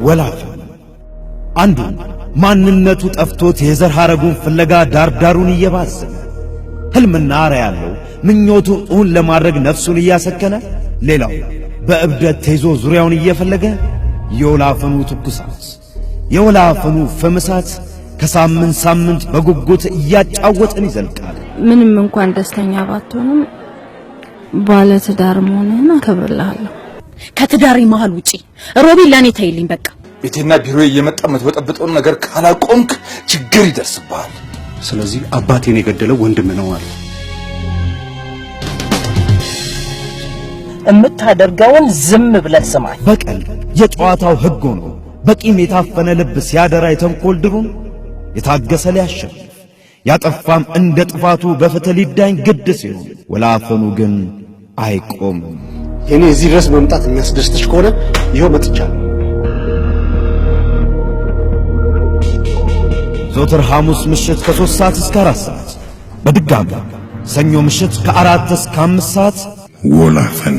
ወላፈን አንዱ ማንነቱ ጠፍቶት የዘር ሐረጉን ፍለጋ ዳርዳሩን እየባዘነ ሕልምና ራዕይ ያለው ምኞቱ እውን ለማድረግ ነፍሱን እያሰከነ፣ ሌላው በእብደት ተይዞ ዙሪያውን እየፈለገ የወላፈኑ ትኩሳት፣ የወላፈኑ ፍምሳት ከሳምንት ሳምንት በጉጉት እያጫወተን ይዘልቃል። ምንም እንኳን ደስተኛ ባትሆንም ባለ ትዳር መሆንህን አከብርልሃለሁ። ከትዳሬ መሃል ውጪ፣ ሮቢ፣ ለእኔ ተይልኝ በቃ። ቤቴና ቢሮዬ እየመጣ የምትበጠብጠውን ነገር ካላቆምክ ችግር ይደርስብሃል። ስለዚህ አባቴን የገደለው ወንድምህ ነው ማለት? የምታደርገውን ዝም ብለህ ስማኝ። በቀል የጨዋታው ሕግ ሆኖ በቂም የታፈነ ልብ ሲያደራ የተንኮል ድሩን የታገሰ ሊያሸንፍ፣ ያጠፋም እንደ ጥፋቱ በፍትህ ሊዳኝ ግድ ሲሆን ወላፈኑ ግን አይቆምም። የኔ እዚህ ድረስ መምጣት የሚያስደስትሽ ከሆነ ይኸው መጥቻለሁ። ዘወትር ሐሙስ ምሽት ከ3 ሰዓት እስከ 4 ሰዓት፣ በድጋሚ ሰኞ ምሽት ከ4 እስከ 5 ሰዓት። ወላፈን።